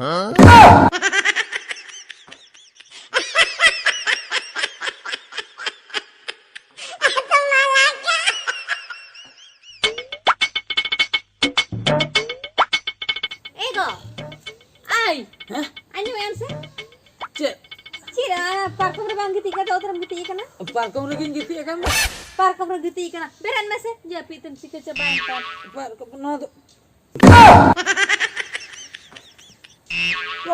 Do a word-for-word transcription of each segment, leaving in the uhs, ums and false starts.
ᱮ ᱜᱚ, ᱟᱭ᱾ ᱦᱮᱸ? ᱟᱸᱡᱚᱢᱮᱫ ᱟᱢ ᱥᱮ? ᱪᱮᱫ? ᱪᱮᱫ, ᱟᱨ ᱯᱟᱨᱠᱚᱢ ᱨᱮ ᱵᱟᱢ ᱜᱤᱛᱤᱡ ᱠᱟᱱ ᱫᱚ, ᱚᱛ ᱨᱮᱢ ᱜᱤᱛᱤᱡ ᱠᱟᱱᱟ? ᱯᱟᱨᱠᱚᱢ ᱨᱮᱜᱤᱧ ᱜᱤᱛᱤᱡ ᱟᱠᱟᱱ ᱫᱚ᱾ ᱯᱟᱨᱠᱚᱢ ᱨᱮ ᱜᱤᱛᱤᱡ ᱠᱟᱱᱟ, ᱵᱮᱨᱮᱫ ᱢᱮᱥᱮ, ᱡᱟᱹᱯᱤᱫ ᱛᱮᱢ ᱪᱤᱠᱟᱹ ᱪᱟᱵᱟᱭᱮᱱ ᱛᱟᱢ? ᱯᱟᱨᱠᱚᱢ, ᱱᱚᱣᱟ ᱫᱚ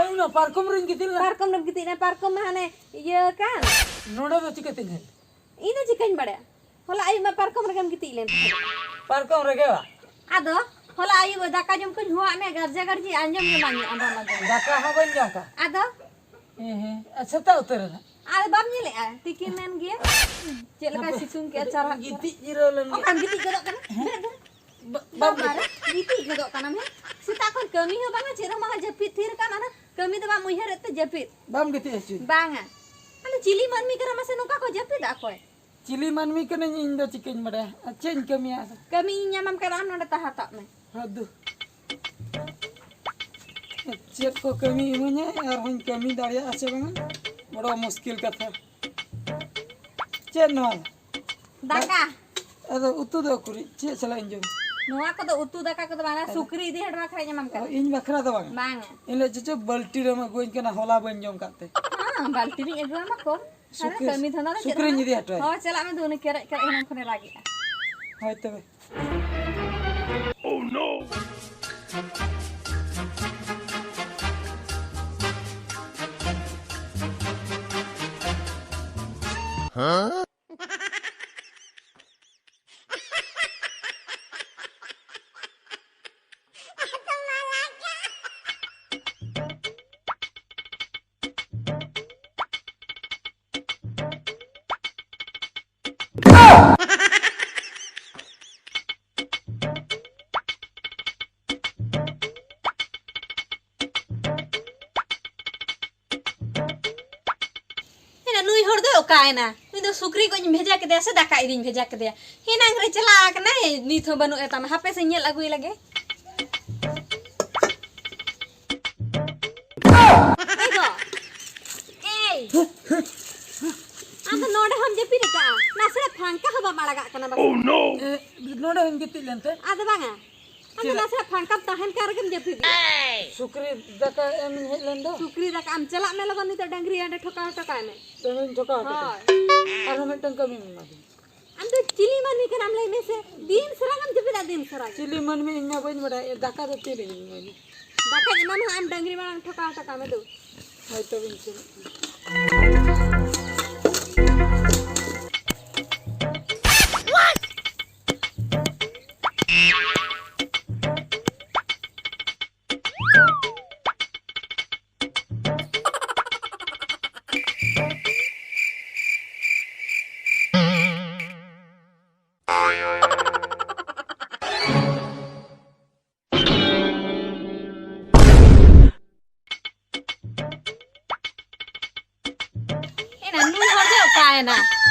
ᱤᱧ ᱢᱟ ᱯᱟᱨᱠᱚᱢ ᱨᱤᱧ ᱜᱤᱛᱤᱡ ᱞᱮᱱᱟ᱾ ᱯᱟᱨᱠᱚᱢ ᱨᱮᱢ ᱜᱤᱛᱤᱡ ᱮᱱᱟ, ᱯᱟᱨᱠᱚᱢ ᱢᱟ ᱦᱟᱱᱮ ᱤᱭᱟᱹ ᱠᱟᱱ᱾ ᱱᱚᱰᱮ ᱫᱚ ᱪᱤᱠᱟᱹᱛᱮᱧ ᱦᱮᱡ? ᱤᱧ ᱫᱚ ᱪᱤᱠᱟᱹᱧ ᱵᱟᱲᱟᱭᱟ? ᱦᱚᱞᱟ ᱟᱹᱭᱩᱵ ᱢᱟ ᱯᱟᱨᱠᱚᱢ ᱨᱮᱜᱮᱢ ᱜᱤᱛᱤᱡ ᱞᱮᱱ ᱛᱟᱦᱮᱸᱫ᱾ ᱯᱟᱨᱠᱚᱢ ᱨᱮᱜᱮ ᱵᱟ? ᱟᱫᱚ ᱦᱚᱞᱟ ᱟᱹᱭᱩᱵ ᱫᱟᱠᱟ ᱡᱚᱢ ᱠᱚᱧ ᱦᱚᱦᱚᱣᱟᱫ ᱢᱮᱭᱟ, ᱜᱟᱨᱡᱟ ᱜᱟᱨᱡᱤ ᱟᱸᱡᱚᱢ ᱜᱮ ᱵᱟᱝ ᱟᱸᱡᱚᱢ ᱟᱸᱡᱚᱢ᱾ ᱫᱟᱠᱟ ᱦᱚᱸ ᱵᱟᱹᱧ ᱡᱚᱢ ᱠᱟᱜ᱾ ᱟᱫᱚ? ᱦᱮᱸ, ᱦᱮᱸ, ᱟᱨ ᱥᱮᱛᱟᱜ ᱩᱛᱟᱹᱨ ᱮᱱᱟ᱾ ᱟᱫᱚ ᱵᱟᱢ ᱧᱮᱞᱮᱜᱼᱟ? ᱛᱤᱠᱤᱱ ᱮᱱ ᱜᱮ᱾ ᱪᱮᱫ ᱞᱮᱠᱟᱭ ᱦᱟᱯᱮ, ᱥᱤᱛᱩᱝ ᱠᱮᱜᱼᱟ, ᱠᱟᱹᱴᱤᱡ ᱪᱟᱨᱦᱟᱜ ᱜᱤᱛᱤᱡ ᱠᱟᱱᱟ᱾ ᱡᱤᱨᱟᱹᱣ ᱞᱮᱱ ᱜᱮ᱾ ᱚᱠᱟᱢ ᱜᱤᱛᱤᱡ ᱜᱚᱫᱚᱜ ᱠᱟᱱᱟ? ᱦᱮᱸ? ᱵᱮᱨᱮᱫ ᱫᱚ᱾ ᱵᱟ-, ᱵᱟᱢ ᱵᱟᱵᱟ ᱨᱮ, ᱜᱤᱛᱤᱡ᱾ ᱜᱤᱛᱤᱡ ᱜᱚᱫᱚᱜ ᱠᱟᱱᱟᱢ, ᱦᱮᱸ? ᱥᱮᱛᱟᱜ ᱠᱷᱚᱱ ᱠᱟᱹᱢᱤ ᱦᱚᱸ ᱵᱟᱝᱟ, ᱪᱮᱫ ᱦᱚᱸ ᱵᱟᱝᱟ, ᱡᱟᱹᱯᱤᱫ ᱛᱷᱤᱨ ᱠᱟᱜ ᱢᱟᱱᱮ ᱠᱟᱹᱢᱤ ᱫᱚ ᱵᱟᱢ ᱩᱭᱦᱟᱹᱨᱮᱫ ᱛᱮ ᱡᱟᱹᱯᱤᱫ᱾ ᱵᱟᱢ ᱜᱤᱛᱤᱡ ᱦᱚᱪᱚᱧ᱾ ᱵᱟᱝᱟ᱾ ᱟᱞᱮ ᱪᱤᱞᱤ ᱢᱟᱹᱱᱢᱤ ᱠᱟᱱᱟ ᱢᱟᱥᱮ ᱱᱚᱝᱠᱟ ᱠᱚ ᱡᱟᱹᱯᱤᱫᱟ ᱚᱠᱚᱭ? ᱪᱤᱞᱤ ᱢᱟᱹᱱᱢᱤ ᱠᱟᱹᱱᱟᱹᱧ ᱤᱧ ᱫᱚ ᱪᱤᱠᱟᱹᱧ ᱵᱟᱰᱟᱭᱟ? ᱟᱨ ᱪᱮᱫ ᱤᱧ ᱠᱟᱹᱢᱤᱭᱟ ᱟᱫᱚ? ᱠᱟᱹᱢᱤ ᱤᱧ ᱧᱟᱢᱟᱢ ᱠᱟᱱᱟ, ᱟᱢ ᱱᱚᱰᱮ ᱛᱟᱦᱮᱸ ᱦᱟᱛᱟᱜ ᱢᱮ᱾ ᱦᱟᱹᱫᱩ᱾ ᱪᱮᱫ ᱠᱚ ᱠᱟᱹᱢᱤ ᱤᱢᱟᱹᱧᱟ ᱟᱨᱦᱚᱸᱧ ᱠᱟᱹᱢᱤ ᱫᱟᱲᱮᱭᱟᱜᱼᱟ ᱥᱮ ᱵᱟᱝᱟ? ᱵᱚᱲᱚ ᱢᱩᱥᱠᱤᱞ ᱠᱟᱛᱷᱟ᱾ ᱪᱮᱫ ᱱᱚᱣᱟ? ᱫᱟᱠᱟ᱾ ᱟᱫᱚ ᱩᱛᱩ ᱫᱚ ᱩᱠᱩᱨᱤᱡ? ᱪᱮᱫ ᱥᱟᱞᱟᱜ ᱤᱧ ᱡᱚᱢ? ᱱᱚᱣᱟ ᱠᱚᱫᱚ ᱩᱛᱩ ᱫᱟᱠᱟ ᱠᱚᱫᱚ ᱵᱟᱝᱟ, ᱟᱫᱚ? ᱥᱩᱠᱨᱤ ᱤᱫᱤ ᱦᱚᱴᱚ ᱟᱠᱷᱨᱤᱧ ᱮᱢᱟᱢ ᱚ, ᱠᱟᱱᱟ᱾ ᱤᱧ ᱵᱟᱠᱷᱨᱟ ᱫᱚ ᱵᱟᱝᱟ? ᱵᱟᱝᱟ᱾ ᱤᱧ ᱞᱟᱹᱭ ᱪᱚ ᱵᱟᱹᱞᱴᱤ ᱨᱮᱢ ᱟᱹᱜᱩᱣᱟᱹᱧ ᱠᱟᱱᱟ, ᱦᱚᱞᱟ ᱵᱟᱹᱧ ᱡᱚᱢ ᱠᱟᱫ ᱛᱮ᱾ ᱦᱮᱸ, ᱵᱟᱹᱞᱴᱤ ᱨᱤᱧ ᱟᱹᱜᱩᱣᱟᱢᱟ ᱠᱚᱢ᱾ ᱟᱨ ᱥᱩᱠᱨᱤ, ᱠᱟᱹᱢᱤ ᱫᱷᱟᱱᱫᱟ ᱫᱚ ᱪᱮᱫ ᱥᱩᱠᱨᱤᱧ ᱦᱚᱸ ᱤᱫᱤ ᱦᱚᱴᱚ ᱟᱭᱟ᱾ ᱦᱳᱭ, ᱪᱟᱞᱟᱜ ᱢᱮ, ᱫᱩ ᱩᱱᱤ ᱠᱮᱨᱮᱡ ᱠᱮᱨᱮᱡ ᱦᱮᱱᱟᱝ ᱠᱷᱚᱱᱮ ᱨᱟᱜᱮᱜᱼᱟ᱾ ᱦᱳᱭ ᱛᱚᱵᱮ᱾ Oh no! ᱮᱱᱟ ᱱᱩᱭ ᱦᱚᱲ ᱫᱚᱭ ᱚᱠᱟᱭᱮᱱᱟ? ᱱᱩᱭ ᱫᱚ ᱥᱩᱠᱨᱤ ᱜᱚᱡ ᱤᱧ ᱵᱷᱮᱡᱟ ᱠᱮᱫᱮᱭᱟ ᱥᱮ ᱫᱟᱠᱟ ᱤᱫᱤᱧ ᱵᱷᱮᱡᱟ ᱠᱮᱫᱮᱭᱟ? ᱦᱮᱱᱟᱝ ᱨᱮ ᱪᱟᱞᱟᱣ ᱟᱠᱟᱱᱟᱭ, ᱱᱤᱛ ᱦᱚᱸ ᱵᱟᱹᱱᱩᱜ ᱮ ᱛᱟᱢᱟ᱾ ᱦᱟᱯᱮ ᱥᱮ ᱧᱮᱞ ᱟᱹᱜᱩᱭ ᱞᱮᱜᱮ᱾ ᱟᱢ ᱫᱚ ᱱᱚᱰᱮ ᱦᱚᱸᱢ ᱡᱟᱹᱯᱤᱫ ᱟᱠᱟᱫᱼᱟ? ᱱᱟᱥᱮ ᱯᱷᱟᱝᱠᱟ ᱦᱚᱸ ᱵᱟᱢ ᱟᱲᱟᱜᱟᱜ ᱠᱟᱱᱟ ᱵᱟᱠᱷᱟᱱ᱾ ᱮ, ᱱᱚᱰᱮ ᱦᱚᱸᱧ ᱜᱤᱛᱤᱡ ᱞᱮᱱ ᱛᱮ᱾ ᱟᱫᱚ ᱵᱟᱝᱟ, ᱟᱢ ᱫᱚ ᱪᱮᱫᱟᱜ? ᱱᱟᱥᱮ ᱯᱷᱟᱝᱠᱟᱢ ᱛᱟᱦᱮᱱ ᱠᱟᱱ ᱨᱮᱜᱮᱢ ᱡᱟᱹᱯᱤᱫ ᱮᱫᱼᱟ᱾ ᱥᱩᱠᱨᱤ ᱫᱟᱠᱟ ᱮᱢ ᱦᱮᱡ ᱞᱮᱱ ᱫᱚ᱾ ᱥᱩᱠᱨᱤ ᱫᱟᱠᱟ ᱟᱢ ᱪᱟᱞᱟᱜ ᱢᱮ ᱞᱚᱜᱚᱱ, ᱱᱤᱛᱚᱜ ᱰᱟᱹᱝᱨᱤ ᱦᱟᱸᱰᱮ ᱴᱷᱚᱠᱟᱣ ᱦᱚᱴᱚ ᱠᱟᱭ ᱢᱮ᱾ ᱰᱟᱹᱝᱨᱤᱧ ᱴᱷᱚᱠᱟᱣ ᱦᱚᱴᱚ ᱠᱟᱭᱟ᱾ ᱦᱳᱭ᱾ ᱟᱨᱦᱚᱸ ᱢᱤᱫᱴᱟᱝ ᱠᱟᱹᱢᱤ ᱢᱮᱱᱟᱜᱼᱟ᱾ ᱟᱢ ᱫᱚ ᱪᱤᱞᱤ ᱢᱟᱹᱱᱢᱤ ᱠᱟᱱᱟᱢ ᱞᱟᱹᱭ ᱢᱮᱥᱮ? ᱫᱤᱱ ᱥᱟᱨᱟ ᱜᱮᱢ ᱡᱟᱹᱯᱤᱫᱟ, ᱫᱤᱱ ᱥᱟᱨᱟ ᱜᱮ᱾ ᱪᱤᱞᱤ ᱢᱟᱹᱱᱢᱤ ᱤᱧ ᱢᱟ ᱵᱟᱹᱧ ᱵᱟᱰᱟᱭ, ᱫᱟᱠᱟ ᱫᱚ ᱛᱤᱨᱮᱧ ᱮᱢᱟᱭᱟ? ᱫᱟᱠᱟᱧ ᱮᱢᱟᱢᱟ ᱦᱟᱸᱜ, ᱟᱢ ᱰᱟᱹᱝᱨᱤ ᱢᱟᱲᱟᱝ ᱴᱷᱚᱠᱟᱣ ᱦᱚᱴᱚ ᱠᱟᱜ ᱢᱮ ᱫᱩ᱾ ᱦᱳᱭ, ᱛᱚᱵᱮᱧ ᱪᱟᱞᱟᱜ ᱠᱟᱱᱟ᱾ ᱮᱱᱟ ᱱᱩᱭ ᱦᱚᱲ ᱫᱚ ᱚᱠᱟᱭᱮᱱᱟ?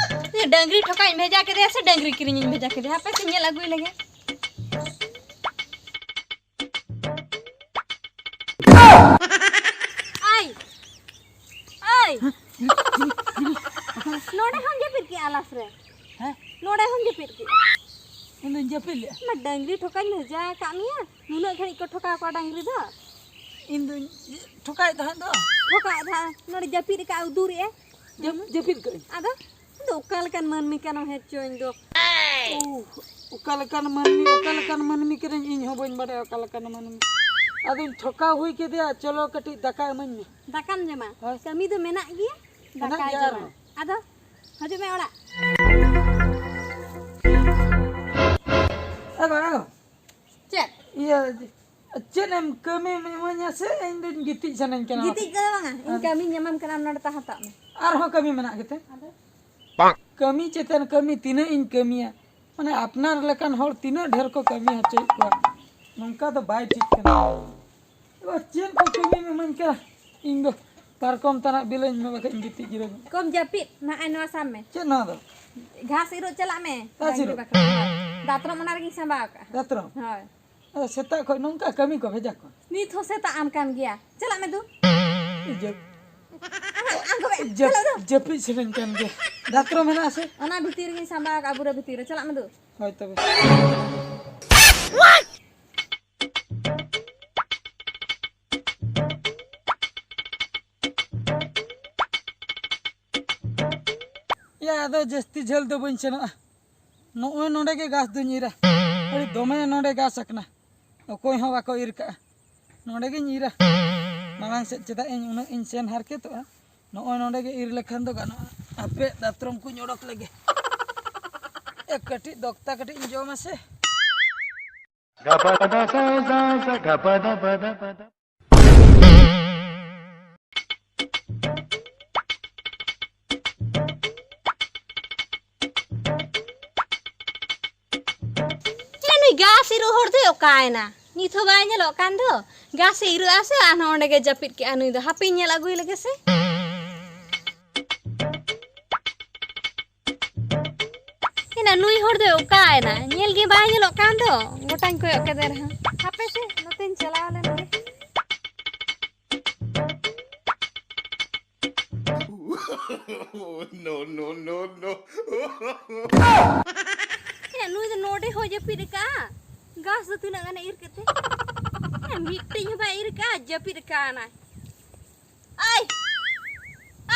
ᱩᱱᱤ ᱰᱟᱹᱝᱨᱤ ᱴᱷᱚᱠᱟᱧ ᱵᱷᱮᱡᱟ ᱠᱮᱫᱮᱭᱟ ᱥᱮ ᱰᱟᱹᱝᱨᱤ ᱠᱤᱨᱤᱧᱤᱧ ᱵᱷᱮᱡᱟ ᱠᱮᱫᱮᱭᱟ? ᱦᱟᱯᱮ ᱥᱮ ᱧᱮᱞ ᱟᱹᱜᱩᱭ ᱞᱮᱜᱮ᱾ ᱟᱭ! ᱟᱭ! ᱱᱚᱰᱮ ᱦᱚᱸᱢ ᱡᱟᱹᱯᱤᱫ ᱠᱮᱜᱼᱟ ᱟᱞᱟᱥ ᱨᱮ? ᱦᱮᱸ? ᱱᱚᱰᱮ ᱦᱚᱸᱢ ᱡᱟᱹᱯᱤᱫ ᱠᱮᱜᱼᱟ? ᱤᱧ ᱫᱩᱧ ᱡᱟᱹᱯᱤᱫ ᱞᱮᱜᱼᱟ᱾ ᱚᱱᱟ ᱰᱟᱹᱝᱨᱤ ᱴᱷᱚᱠᱟᱧ ᱵᱷᱮᱡᱟ ᱟᱠᱟᱫ ᱢᱮᱭᱟ, ᱱᱩᱱᱟᱹᱜ ᱜᱷᱟᱹᱲᱤᱡ ᱠᱚ ᱴᱷᱚᱠᱟᱣ ᱠᱚᱣᱟ ᱰᱟᱹᱝᱨᱤ ᱫᱚ? ᱤᱧ ᱫᱩᱧ ᱴᱷᱚᱠᱟᱭᱮᱫ ᱛᱟᱦᱮᱸᱫ ᱫᱚ᱾ ᱴᱷᱚᱠᱟᱭᱮᱫ ᱛᱟᱦᱮᱸᱫ, ᱱᱚᱰᱮ ᱡᱟᱹᱯᱤᱫ ᱟᱠᱟᱫ ᱩᱫᱩᱨᱮᱜᱼᱟᱭ᱾ ᱡᱟᱹᱯ-, ᱡᱟᱹᱯᱤᱫ ᱠᱟᱜ ᱟᱹᱧ᱾ ᱟᱫᱚ? ᱟᱫᱚ ᱚᱠᱟ ᱞᱮᱠᱟᱱ ᱢᱟᱹᱱᱢᱤ ᱠᱟᱱᱟᱢ ᱦᱮᱸ ᱪᱚ ᱤᱧ ᱫᱚ? ᱳᱦ, ᱚᱠᱟ ᱞᱮᱠᱟᱱ ᱢᱟᱹᱱᱢᱤ, ᱚᱠᱟ ᱞᱮᱠᱟᱱ ᱢᱟᱹᱱᱢᱤ ᱠᱟᱹᱱᱟᱹᱧ ᱤᱧ ᱦᱚᱸ ᱵᱟᱹᱧ ᱵᱟᱰᱟᱭᱟ ᱚᱠᱟ ᱞᱮᱠᱟᱱ ᱢᱟᱹᱱᱢᱤ᱾ ᱟᱫᱚᱧ ᱴᱷᱚᱠᱟᱣ ᱦᱩᱭ ᱠᱮᱫᱮᱭᱟ, ᱪᱚᱞᱚ ᱠᱟᱹᱴᱤᱡ ᱫᱟᱠᱟ ᱮᱢᱟᱹᱧ ᱢᱮ᱾ ᱫᱟᱠᱟᱢ ᱡᱚᱢᱟ? ᱦᱳᱭ᱾ ᱠᱟᱹᱢᱤ ᱫᱚ ᱢᱮᱱᱟᱜ ᱜᱮᱭᱟ, ᱢᱮᱱᱟᱜ ᱫᱟᱠᱟ ᱜᱮᱭᱟ ᱡᱚᱢᱟ᱾ ᱟᱨᱦᱚᱸ᱾ ᱟᱫᱚ ᱦᱤᱡᱩᱜ ᱢᱮ ᱚᱲᱟᱜ᱾ ᱮ ᱜᱚ, ᱮ ᱜᱚ᱾ ᱪᱮᱫ? ᱤᱭᱟᱹ, ᱪᱮᱫ ᱮᱢ ᱠᱟᱹᱢᱤᱢ ᱤᱢᱟᱹᱧᱟ ᱥᱮ ᱤᱧ ᱫᱚᱧ ᱜᱤᱛᱤᱡ ᱥᱟᱱᱟᱧ ᱠᱟᱱᱟ? ᱜᱤᱛᱤᱡ ᱠᱚᱫᱚ ᱵᱟᱝᱟ, ᱤᱧ ᱟᱨ ᱠᱟᱹᱢᱤᱧ ᱮᱢᱟᱢ ᱠᱟᱱᱟ, ᱟᱢ ᱱᱚᱰᱮ ᱛᱟᱦᱮᱸ ᱦᱟᱛᱟᱲ ᱢᱮ᱾ ᱟᱨᱦᱚᱸ ᱠᱟᱹᱢᱤ ᱢᱮᱱᱟᱜ ᱜᱮᱛᱮ? ᱟᱫᱚ? ᱠᱟᱹᱢᱤ ᱪᱮᱛᱟᱱ ᱠᱟᱹᱢᱤ, ᱛᱤᱱᱟᱹᱜ ᱤᱧ ᱠᱟᱹᱢᱤᱭᱟ? ᱢᱟᱱᱮ ᱟᱯᱱᱟᱨ ᱞᱮᱠᱟᱱ ᱦᱚᱲ ᱛᱤᱱᱟᱹᱜ ᱰᱷᱮᱨ ᱠᱚ ᱠᱟᱹᱢᱤ ᱦᱚᱪᱚᱭᱮᱫ ᱠᱚᱣᱟ, ᱱᱚᱝᱠᱟ ᱫᱚ ᱵᱟᱭ ᱴᱷᱤᱠ ᱠᱟᱱᱟ᱾ ᱮ ᱵᱟ, ᱪᱮᱫ ᱠᱚ ᱠᱟᱹᱢᱤᱢ ᱤᱢᱟᱹᱧ ᱠᱟᱱᱟ? ᱤᱧ ᱫᱚ ᱯᱟᱨᱠᱚᱢ ᱛᱟᱱᱟᱜ ᱵᱤᱞᱟᱹᱧ ᱢᱮ, ᱵᱟᱠᱷᱟᱡ ᱤᱧ ᱜᱤᱛᱤᱡ ᱡᱤᱨᱟᱹᱜ ᱟᱹᱧ᱾ ᱠᱚᱢ ᱡᱟᱹᱯᱤᱫ, ᱱᱟᱜᱼᱟᱭ ᱱᱚᱣᱟ ᱥᱟᱵ ᱢᱮ᱾ ᱪᱮᱫ ᱱᱚᱣᱟ ᱫᱚ? ᱜᱷᱟᱥ ᱤᱨᱚᱜ ᱪᱟᱞᱟᱜ ᱢᱮ᱾ ᱜᱷᱟᱥ ᱰᱟᱝᱨᱤ ᱤᱨᱚᱜ? ᱵᱟᱠᱷᱨᱟ᱾ ᱫᱟᱛᱨᱚᱢ ᱚᱱᱟ ᱨᱮᱜᱮᱧ ᱥᱟᱸᱵᱟᱣ ᱠᱟᱜᱼᱟ᱾ ᱫᱟᱛᱨᱚᱢ? ᱦᱳᱭ᱾ ᱟᱫᱚ ᱥᱮᱛᱟᱜ ᱠᱷᱚᱡ ᱱᱚᱝᱠᱟ ᱠᱟᱹᱢᱤ ᱠᱚ ᱵᱷᱮᱡᱟ ᱠᱚᱣᱟ? ᱱᱤᱛ ᱦᱚᱸ ᱥᱮᱛᱟᱜ ᱟᱢ ᱠᱟᱱ ᱜᱮᱭᱟ᱾ ᱪᱟᱞᱟᱜ ᱢᱮ ᱫᱩ᱾ ᱤᱡᱟᱹ᱾ ᱟᱢ ᱠᱚ ᱵᱮ-, ᱡᱟᱹᱯ-, ᱪᱟᱞᱟᱜ ᱫᱚ᱾ ᱡᱟᱹᱯᱤᱫ ᱥᱟᱱᱟᱧ ᱠᱟᱱ ᱜᱮᱭᱟ᱾ ᱫᱟᱛᱨᱚᱢ ᱢᱮᱱᱟᱜᱼᱟ ᱥᱮ? ᱚᱱᱟ ᱵᱷᱤᱛᱤᱨ ᱨᱮᱜᱮᱧ ᱥᱟᱢᱵᱟᱣ ᱠᱟᱜᱼᱟ, ᱵᱩᱨᱟᱹ ᱵᱷᱤᱛᱤᱨ ᱨᱮ᱾ ᱪᱟᱞᱟᱜ ᱢᱮ ᱫᱩ᱾ ᱦᱳᱭ ᱛᱚᱵᱮ᱾ ᱭᱟ, ᱟᱫᱚ ᱡᱟᱹᱥᱛᱤ ᱡᱷᱟᱹᱞ ᱫᱚ ᱵᱟᱹᱧ ᱥᱮᱱᱚᱜᱼᱟ᱾ ᱱᱚᱜᱼᱚᱭ ᱱᱚᱰᱮ ᱜᱮ ᱜᱷᱟᱥ ᱫᱩᱧ ᱤᱨᱟ᱾ ᱟᱹᱰᱤ ᱫᱚᱢᱮ ᱱᱚᱰᱮ ᱜᱷᱟᱥ ᱟᱠᱟᱱᱟ, ᱚᱠᱚᱭ ᱦᱚᱸ ᱵᱟᱠᱚ ᱤᱨ ᱠᱟᱜᱼᱟ᱾ ᱱᱚᱰᱮ ᱜᱤᱧ ᱤᱨᱟ᱾ ᱢᱟᱲᱟᱝ ᱥᱮᱫ ᱪᱮᱫᱟᱜ ᱤᱧ ᱩᱱᱟᱹᱜ ᱤᱧ ᱥᱮᱱ ᱦᱟᱨᱠᱮᱛᱚᱜᱼᱟ? ᱱᱚᱜᱼᱚᱭ ᱱᱚᱰᱮ ᱜᱮ ᱤᱨ ᱞᱮᱠᱷᱟᱱ ᱫᱚ ᱜᱟᱱᱚᱜᱼᱟ᱾ ᱦᱟᱯᱮ ᱫᱟᱛᱨᱚᱢ ᱠᱚᱧ ᱚᱰᱚᱠ ᱞᱮᱜᱮ᱾ ᱮ, ᱠᱟᱹᱴᱤᱡ ᱫᱚᱠᱛᱟ ᱠᱟᱹᱴᱤᱡ ᱤᱧ ᱡᱚᱢᱟ ᱥᱮ᱾ ᱮ, ᱱᱩᱭ ᱜᱷᱟᱥ ᱤᱨᱚᱜ ᱦᱚᱲ ᱫᱚᱭ ᱚᱠᱟᱭᱮᱱᱟ? ᱱᱤᱛ ᱦᱚᱸ ᱵᱟᱭ ᱧᱮᱞᱚᱜ ᱠᱟᱱ ᱫᱚ᱾ ᱜᱷᱟᱥ ᱮ ᱤᱨᱚᱜᱼᱟ ᱥᱮ ᱟᱨᱦᱚᱸ ᱚᱸᱰᱮ ᱜᱮ ᱡᱟᱹᱯᱤᱫ ᱠᱮᱜᱼᱟ ᱱᱩᱭ ᱫᱚ᱾ ᱦᱟᱯᱮᱧ ᱧᱮᱞ ᱟᱹᱜᱩᱭ ᱞᱮᱜᱮ ᱥᱮ᱾ ᱮᱱᱟ ᱱᱩᱭ ᱦᱚᱲ ᱫᱚᱭ ᱚᱠᱟᱭᱮᱱᱟ? ᱧᱮᱞ ᱜᱮ ᱵᱟᱭ ᱧᱮᱞᱚᱜ ᱠᱟᱱ ᱫᱚ᱾ ᱜᱚᱴᱟᱧ ᱠᱚᱭᱚᱜ ᱠᱮᱫᱮ ᱨᱮᱦᱚᱸ᱾ ᱦᱟᱯᱮ ᱥᱮ, ᱱᱚᱛᱮᱧ ᱪᱟᱞᱟᱣ ᱞᱮᱱ ᱜᱮ᱾ No, no, no, no. ᱮ, ᱱᱩᱭ ᱫᱚ ᱱᱚᱰᱮ ᱦᱚᱸ ᱡᱟᱹᱯᱤᱫ ᱟᱠᱟᱫᱼᱟ᱾ ᱜᱷᱟᱥ ᱫᱚ ᱛᱤᱱᱟᱹᱜ ᱜᱟᱱᱮ ᱤᱨ ᱠᱮᱫ ᱛᱮ? ᱮ, ᱢᱤᱫᱴᱤᱡ ᱦᱚᱸ ᱵᱟᱭ ᱤᱨ ᱟᱠᱟᱫᱼᱟ, ᱡᱟᱹᱯᱤᱫ ᱟᱠᱟᱱᱟᱭ᱾ ᱟᱭ!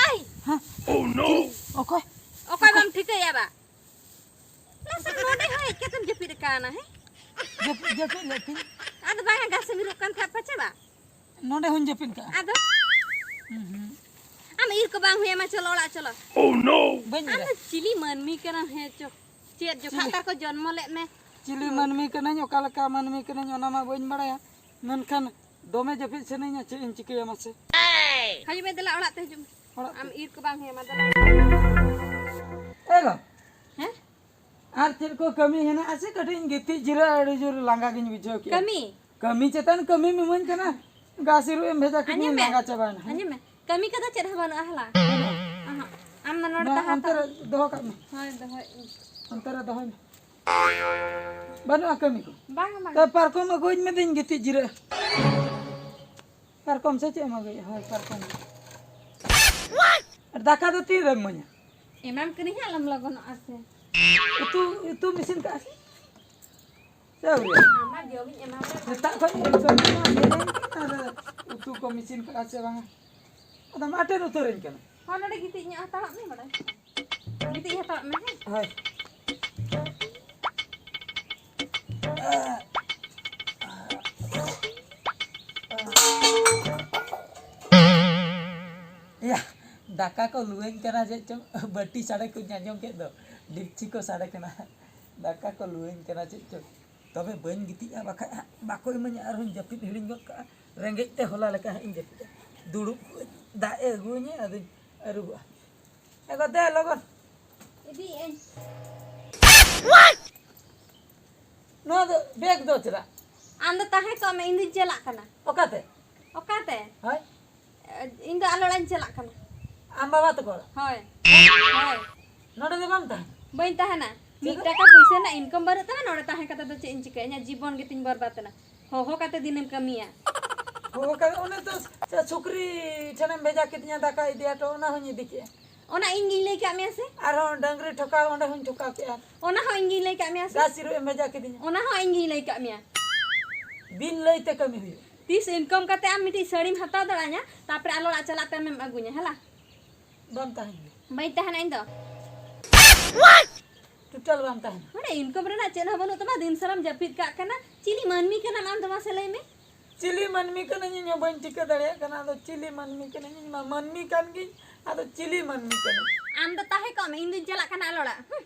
ᱟᱭ! ᱦᱮᱸ? Oh, no! ᱚᱠᱚᱭ? ᱚᱠᱚᱭ ᱵᱟᱢ ᱴᱷᱤᱠᱟᱹᱭᱟ ᱵᱟ? ᱞᱟᱥᱮ ᱱᱚᱰᱮ ᱦᱚᱸ ᱦᱮᱡ ᱠᱟᱛᱮᱢ ᱡᱟᱹᱯᱤᱫ ᱟᱠᱟᱱᱟ, ᱦᱮᱸ? ᱡᱟᱹᱯᱤᱫ, ᱡᱟᱹᱯᱤᱫ ᱞᱮᱫ ᱛᱤᱧ᱾ ᱟᱫᱚ ᱵᱟᱝᱟ, ᱜᱷᱟᱥ ᱮᱢ ᱤᱨᱚᱜ ᱠᱟᱱ ᱛᱟᱦᱮᱸᱫ ᱯᱟᱪᱮ ᱵᱟ? ᱱᱚᱰᱮ ᱦᱚᱸᱧ ᱡᱟᱹᱯᱤᱫ ᱠᱟᱜᱼᱟ᱾ ᱟᱫᱚ? ᱦᱩᱸ, ᱦᱩᱸ᱾ ᱟᱢ ᱤᱨ ᱠᱚ ᱵᱟᱝ ᱦᱩᱭᱟᱢᱟ, ᱪᱚᱞᱚ ᱚᱲᱟᱜ ᱪᱚᱞᱚ᱾ ᱟᱢ ᱫᱚ ᱪᱤᱞᱤ ᱢᱟᱹᱱᱢᱤ ᱠᱟᱱᱟᱢ, ᱦᱮᱸ ᱪᱚ? ᱪᱮᱫ ᱡᱚᱠᱷᱟ ᱪᱤᱞᱤ? ᱚᱠᱟ ᱨᱮᱠᱚ ᱡᱚᱱᱢᱚ ᱞᱮᱫ ᱢᱮ? ᱪᱤᱞᱤ ᱢᱟᱹᱱᱢᱤ ᱠᱟᱹᱱᱟᱹᱧ, ᱚᱠᱟ ᱞᱮᱠᱟ ᱢᱟᱹᱱᱢᱤ ᱠᱟᱹᱱᱟᱹᱧ, ᱚᱱᱟ ᱢᱟ ᱵᱟᱹᱧ ᱵᱟᱲᱟᱭᱟ᱾ ᱢᱮᱱᱠᱷᱟᱱ ᱫᱚᱢᱮ ᱡᱟᱹᱯᱤᱫ ᱥᱟᱱᱟᱧᱟ, ᱪᱮᱫ ᱤᱧ ᱪᱤᱠᱟᱹᱭᱟ ᱢᱟᱥᱮ? ᱦᱤᱡᱩᱜ ᱢᱮ, ᱫᱮᱞᱟ ᱚᱲᱟᱜ ᱛᱮ ᱦᱤᱡᱩᱜ ᱢᱮ᱾ ᱚᱲᱟᱜ ᱛᱮ? ᱟᱢ ᱤᱨ ᱠᱚ ᱵᱟᱝ ᱦᱩᱭᱟᱢᱟ, ᱫᱮᱞᱟ᱾ ᱮ ᱜᱚ᱾ ᱦᱮᱸ? ᱟᱨ ᱪᱮᱫ ᱠᱚ ᱠᱟᱹᱢᱤ ᱦᱮᱱᱟᱜᱼᱟ ᱥᱮ? ᱠᱟᱹᱴᱤᱡ ᱤᱧ ᱜᱤᱛᱤᱡ ᱡᱤᱨᱟᱹᱜᱼᱟ, ᱟᱹᱰᱤ ᱡᱳᱨ ᱞᱟᱸᱜᱟ ᱜᱤᱧ ᱵᱩᱡᱷᱟᱹᱣ ᱠᱮᱜᱼᱟ᱾ ᱠᱟᱹᱢᱤ? ᱠᱟᱹᱢᱤ ᱪᱮᱛᱟᱱ ᱠᱟᱹᱢᱤᱢ ᱤᱢᱟᱹᱧ ᱠᱟᱱᱟ, ᱜᱷᱟᱥ ᱤᱨᱚᱜ ᱮᱢ ᱵᱷᱮᱡᱟ ᱠᱤᱫᱤᱧᱟ, ᱟᱸᱡᱚᱢ ᱢᱮ᱾ ᱞᱟᱸᱜᱟ ᱪᱟᱵᱟᱭᱮᱱᱟ᱾ ᱟᱸᱡᱚᱢ ᱢᱮ, ᱠᱟᱹᱢᱤ ᱠᱚᱫᱚ ᱪᱮᱫ ᱦᱚᱸ ᱵᱟᱹᱱᱩᱜᱼᱟ, ᱦᱮᱞᱟ᱾ ᱵᱟᱹᱱᱩᱜᱼᱟ᱾ ᱟᱦᱟᱸ, ᱟᱢ ᱫᱚ ᱱᱚᱰᱮ ᱱᱚᱣᱟ ᱛᱟᱦᱮᱸ ᱚᱱᱛᱮ ᱦᱟᱛᱟᱲ ᱨᱮ ᱫᱚᱦᱚ ᱠᱟᱜ ᱢᱮ᱾ ᱦᱳᱭ, ᱫᱚᱦᱚᱭᱮᱫ ᱟᱹᱧ᱾ ᱚᱱᱛᱮ ᱨᱮ ᱫᱚᱦᱚᱭ ᱢᱮ᱾ ᱵᱟᱹᱱᱩᱜᱼᱟ ᱠᱟᱹᱢᱤ ᱠᱚ? ᱵᱟᱝ, ᱵᱟᱝ᱾ ᱛᱚ, ᱯᱟᱨᱠᱚᱢ ᱟᱹᱜᱩᱧ ᱢᱮ, ᱫᱩᱧ ᱜᱤᱛᱤᱡ ᱡᱤᱨᱟᱹᱜᱼᱟ᱾ ᱯᱟᱨᱠᱚᱢ ᱥᱮ ᱪᱮᱫ ᱮᱢ ᱟᱹᱜᱩᱭᱟ? ᱦᱳᱭ, ᱯᱟᱨᱠᱚᱢ᱾ ᱟᱨ ᱫᱟᱠᱟ ᱫᱚ ᱛᱤᱨᱮᱢ ᱤᱢᱟᱹᱧᱟ? ᱮᱢᱟᱢ ᱠᱟᱹᱱᱟᱹᱧ ᱦᱟᱸᱜ, ᱟᱞᱚᱢ ᱞᱚᱜᱚᱱᱚᱜᱼᱟ ᱥᱮ᱾ ᱩᱛᱩ, ᱩᱛᱩᱢ ᱤᱥᱤᱱ ᱠᱟᱜᱼᱟ ᱥᱮ? ᱥᱮ ᱟᱹᱣᱨᱤ? ᱟᱢ ᱢᱟ ᱡᱚᱢᱤᱧ ᱮᱢᱟᱢ ᱨᱮ᱾ ᱥᱮᱛᱟᱜ ᱠᱷᱚᱱ ᱤᱧ ᱠᱟᱹᱢᱤ ᱠᱟᱱᱟ, ᱟᱨ ᱩᱛᱩ ᱠᱚᱢ ᱤᱥᱤᱱ ᱠᱟᱜᱼᱟ ᱥᱮ ᱵᱟᱝᱟ? ᱟᱫᱚᱢ ᱟᱴᱮᱫ ᱩᱛᱟᱹᱨᱟᱹᱧ ᱠᱟᱱᱟ᱾ ᱦᱚᱸ, ᱱᱚᱰᱮ ᱜᱤᱛᱤᱡ ᱧᱚᱜ ᱦᱟᱛᱟᱲᱚᱜ ᱢᱮ ᱵᱟᱲᱟᱭ᱾ ᱜᱤᱛᱤᱡ ᱦᱟᱛᱟᱲᱚᱜ ᱢᱮ, ᱦᱮᱸ᱾ ᱦᱳᱭ᱾ ᱮᱭᱟ, ᱫᱟᱠᱟ ᱠᱚ ᱞᱩᱣᱟᱹᱧ ᱠᱟᱱᱟ ᱪᱮᱫ ᱪᱚᱝ, ᱵᱟᱹᱴᱤ ᱥᱟᱰᱮ ᱠᱚᱧ ᱟᱸᱡᱚᱢ ᱠᱮᱫ ᱫᱚ, ᱰᱮᱠᱪᱤ ᱠᱚ ᱥᱟᱰᱮ ᱠᱟᱱᱟ᱾ ᱫᱟᱠᱟ ᱠᱚ ᱞᱩᱣᱟᱹᱧ ᱠᱟᱱᱟ ᱪᱮᱫ ᱪᱚᱝ᱾ ᱛᱚᱵᱮ ᱵᱟᱹᱧ ᱜᱤᱛᱤᱡᱼᱟ, ᱵᱟᱠᱷᱟᱡ ᱦᱟᱸᱜ ᱵᱟᱠᱚ ᱤᱢᱟᱹᱧᱟ, ᱟᱨᱦᱚᱸᱧ ᱡᱟᱹᱯᱤᱫ ᱦᱤᱲᱤᱧ ᱜᱚᱫ ᱠᱟᱜᱼᱟ᱾ ᱨᱮᱸᱜᱮᱡ ᱛᱮ ᱦᱚᱞᱟ ᱞᱮᱠᱟ ᱦᱟᱸᱜ ᱤᱧ ᱡᱟᱹᱯᱤᱫᱟ᱾ ᱫᱩᱲᱩᱵ ᱠᱚᱜᱼᱟᱹᱧ, ᱫᱟᱜ ᱮ ᱟᱹᱜᱩᱣᱟᱹᱧᱟ, ᱟᱫᱚᱧ ᱟᱹᱨᱩᱵᱚᱜᱼᱟ᱾ ᱮ ᱜᱚ, ᱫᱮ ᱞᱚᱜᱚᱱ᱾ ᱤᱫᱤᱭᱮᱫ ᱟᱹᱧ᱾ ᱱᱚᱣᱟ ᱫᱚ ᱵᱮᱜᱽ ᱫᱚ ᱪᱮᱫᱟᱜ? ᱟᱢ ᱫᱚ ᱛᱟᱦᱮᱸ ᱠᱚᱜ ᱢᱮ, ᱤᱧ ᱫᱩᱧ ᱪᱟᱞᱟᱜ ᱠᱟᱱᱟ᱾ ᱚᱠᱟᱛᱮ? ᱚᱠᱟᱛᱮ? ᱦᱳᱭ᱾ ᱤᱧ ᱫᱚ ᱟᱞᱚᱲᱟᱧ ᱪᱟᱞᱟᱜ ᱠᱟᱱᱟ᱾ ᱟᱢ ᱵᱟᱵᱟ ᱛᱟᱠᱚ ᱚᱲᱟᱜ? ᱦᱳᱭ᱾ ᱦᱳᱭ᱾ ᱱᱚᱰᱮ ᱫᱚ ᱵᱟᱢ ᱛᱟᱦᱮᱱᱟ? ᱵᱟᱹᱧ ᱛᱟᱦᱮᱱᱟ᱾ ᱪᱮᱫ ᱢᱤᱫ ᱫᱚ? ᱴᱟᱠᱟ ᱯᱩᱭᱥᱟᱹ ᱨᱮᱱᱟᱜ ᱤᱱᱠᱟᱢ ᱵᱟᱹᱱᱩᱜ ᱛᱟᱢᱟ, ᱱᱚᱰᱮ ᱛᱟᱦᱮᱸ ᱠᱟᱛᱮ ᱫᱚ ᱪᱮᱫ ᱤᱧ ᱪᱤᱠᱟᱹᱭᱟ? ᱤᱧᱟᱹᱜ ᱡᱤᱵᱚᱱ ᱜᱮᱛᱤᱧ ᱵᱚᱨᱵᱟᱫ ᱮᱱᱟ᱾ ᱦᱚᱦᱚ ᱠᱟᱛᱮ ᱫᱤᱱᱮᱢ ᱠᱟᱹᱢᱤᱭᱟ᱾ ᱦᱚᱦᱚ ᱠᱟᱛᱮ ᱚᱱᱮ ᱛᱚ ᱥᱮ ᱥᱩᱠᱨᱤ ᱴᱷᱮᱱᱮᱢ ᱵᱷᱮᱡᱟ ᱠᱤᱫᱤᱧᱟ ᱫᱟᱠᱟ ᱤᱫᱤ ᱦᱚᱴᱚ, ᱚᱱᱟ ᱦᱚᱸᱧ ᱤᱫᱤ ᱠᱮᱜᱼᱟ᱾ ᱚᱱᱟ ᱤᱧ ᱜᱤᱧ ᱞᱟᱹᱭ ᱠᱟᱜ ᱢᱮᱭᱟ ᱥᱮ? ᱟᱨᱦᱚᱸ ᱰᱟᱹᱝᱨᱤ ᱴᱷᱚᱠᱟᱣ, ᱚᱸᱰᱮ ᱦᱚᱸᱧ ᱴᱷᱚᱠᱟᱣ ᱠᱮᱜᱼᱟ᱾ ᱚᱱᱟ ᱦᱚᱸ ᱤᱧ ᱜᱤᱧ ᱞᱟᱹᱭ ᱠᱟᱜ ᱢᱮᱭᱟ ᱥᱮ? ᱜᱷᱟᱥ ᱤᱨᱚᱜ ᱮᱢ ᱵᱷᱮᱡᱟ ᱠᱤᱫᱤᱧᱟ᱾ ᱚᱱᱟ ᱦᱚᱸ ᱤᱧ ᱜᱤᱧ ᱞᱟᱹᱭ ᱠᱟᱜ ᱢᱮᱭᱟ᱾ ᱵᱤᱱ ᱞᱟᱹᱭ ᱛᱮ ᱠᱟᱹᱢᱤ ᱦᱩᱭᱩᱜᱼᱟ᱾ ᱛᱤᱥ ᱤᱱᱠᱟᱢ ᱠᱟᱛᱮ ᱟᱢ ᱢᱤᱫᱴᱤᱡ ᱥᱟᱹᱲᱤᱢ ᱦᱟᱛᱟᱣ ᱫᱟᱲᱮᱭᱟᱹᱧᱟ, ᱛᱟᱯᱚᱨᱮ ᱟᱞᱚᱲᱟᱜ ᱪᱟᱞᱟᱜ ᱛᱟᱭᱚᱢᱮᱢ ᱟᱹᱜᱩᱧᱟ, ᱦᱮᱞᱟ? ᱵᱟᱢ ᱛᱟᱦᱮᱱ ᱜᱮ᱾ ᱵᱟᱹᱧ ᱛᱟᱦᱮᱱᱟ ᱤᱧ ᱫᱚ᱾ ᱴᱳᱴᱟᱞ ᱵᱟᱢ ᱛᱟᱦᱮᱱᱟ᱾ ᱢᱟᱱᱮ ᱤᱱᱠᱟᱢ ᱨᱮᱱᱟᱜ ᱪᱮᱫ ᱦᱚᱸ ᱵᱟᱹᱱᱩᱜ ᱛᱟᱢᱟ, ᱫᱤᱱ ᱥᱟᱨᱟᱢ ᱡᱟᱹᱯᱤᱫ ᱠᱟᱜ ᱠᱟᱱᱟ᱾ ᱪᱤᱞᱤ ᱢᱟᱹᱱᱢᱤ ᱠᱟᱱᱟᱢ ᱟᱢ ᱫᱚ ᱢᱟᱥᱮ ᱞᱟᱹᱭ ᱢᱮ? ᱪᱤᱞᱤ ᱢᱟᱹᱱᱢᱤ ᱠᱟᱹᱱᱟᱹᱧ ᱤᱧ ᱦᱚᱸ ᱵᱟᱹᱧ ᱴᱷᱤᱠᱟᱹ ᱫᱟᱲᱮᱭᱟᱜ ᱠᱟᱱᱟ᱾ ᱟᱫᱚ ᱪᱤᱞᱤ ᱢᱟᱹᱱᱢᱤ ᱠᱟᱹᱱᱟᱹᱧ? ᱤᱧ ᱢᱟ ᱢᱟᱹᱱᱢᱤ ᱠᱟᱱ ᱜᱤᱧ, ᱟᱫᱚ ᱪᱤᱞᱤ ᱢᱟᱹᱱᱢᱤ ᱠᱟᱹᱱᱟᱹᱧ? ᱟᱢ ᱫᱚ ᱛᱟᱦᱮᱸ ᱠᱚᱜ ᱢᱮ, ᱤᱧ ᱫᱩᱧ ᱪᱟᱞᱟᱜ ᱠᱟᱱᱟ ᱟᱞᱚᱲᱟᱜ᱾ ᱦᱩᱸ᱾